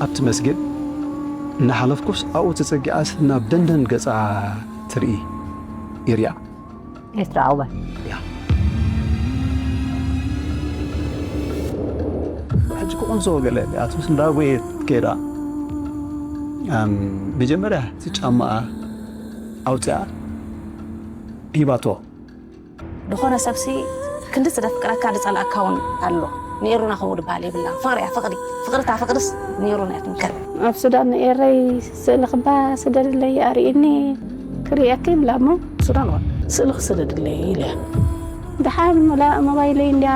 ኣብቲ መስጊድ እናሓለፍኩስ ኣብኡ ተጸጊዓስ ናብ ደንደን ገጻ ትርኢ፣ ይሪኣ። ይትረኣወ። ያ። ሕጂ ክቕንዞ ገለ ኣትስ እንዳጎየት ከይዳ፣ ኣም፣ መጀመርያ እቲ ጫማኣ ኣውፅኣ ሂባቶ። ዝኾነ ሰብሲ ክንዲ ስለ ፍቅረካ ዝጸልኣካ እውን ኣሎ። ንኤሩና ከምኡ ዝበሃል የብላን። ፍቅሪ እያ ፍቅሪ። ፍቅሪ እታ ፍቅርስ ንኤሩና እያ ትምከር። ኣብ ሱዳን ንኤረይ ስእሊ ክባ ስደድለይ ኣርእኒ ክርእየኪ ይብላ እሞ ሱዳን እዋ ስእሊ ክስደድለይ ኢለያ። ድሓር ሙላእ ሞባይለይ እንድያ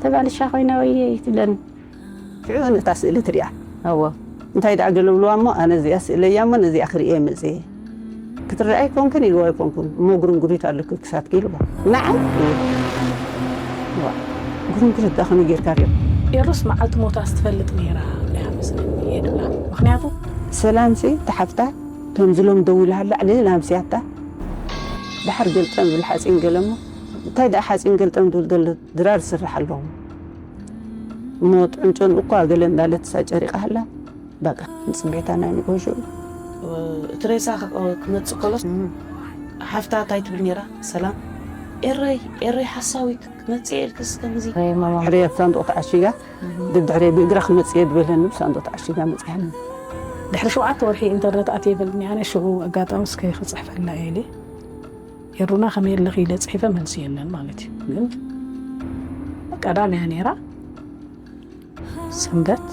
ተባልሻ ኮይና ወየ ይትብለኒ። ሽዑ ነታ ስእሊ ትሪኣ። እዎ። እንታይ ደኣ ገለ ብልዋ እሞ ኣነ እዚኣ ስእለያ እሞ ነዚኣ ክርእየ መፅየ። ክትረኣይ ኮንክን ኢልዋ ኣይኮንኩን እሞ ጉርንጉሪት ኣለኪ ክሳትኪ ኢልዋ። ንዓይ? እዋ። ጉርንጉሪት ደኣ ከመይ ጌርካ ሪኦ? ኤሩስ መዓልቲ ሞታ ስትፈልጥ ነይራ እያ መስለኒ እየ ድብላ። ምክንያቱ ሰላምሲ ተሓፍታ ከምዚ ሎም ደዊላሃላ ዕልል ኣምስያታ። ድሓር ገልጠም ዝብል ሓፂን ገለ እሞ እንታይ ደኣ ሓፂን ገልጠም ዝብል ዘሎ ድራር ዝስራሕ ኣለኹ እሞ ጥዕንጨን እኳ ገለ እንዳለት እሳ ጨሪቓ ሃላ። በቃ ንፅቢዕታ ናይ ንጎሾ እቲ ሬሳ ክመፅእ ከሎስ ሓፍታ እንታይ ትብል ነይራ? ሰላም ኤረይ ኤረይ ሓሳዊት ክትመፅእ ኢልክስ ከምዚ ወይ ማማ ሕረያ ብሳንዱቕ ተዓሺጋ ድድሕረይ ብእግራ ክመፅእ እየ ዝበለኒ ብሳንዱቕ ተዓሺጋ መፅያኒ። ድሕሪ ሸውዓተ ወርሒ ኢንተርነት ኣትየ በልኒ። ኣነ ሽዑ ኣጋጣሚ እስከ ክፅሕፈላ እየ ኢለ ኤሩና ከመይ ኣለኺ ኢለ ፅሒፈ መልሲ የለን ማለት እዩ። ግን ቀዳም እያ ነይራ ሰንበት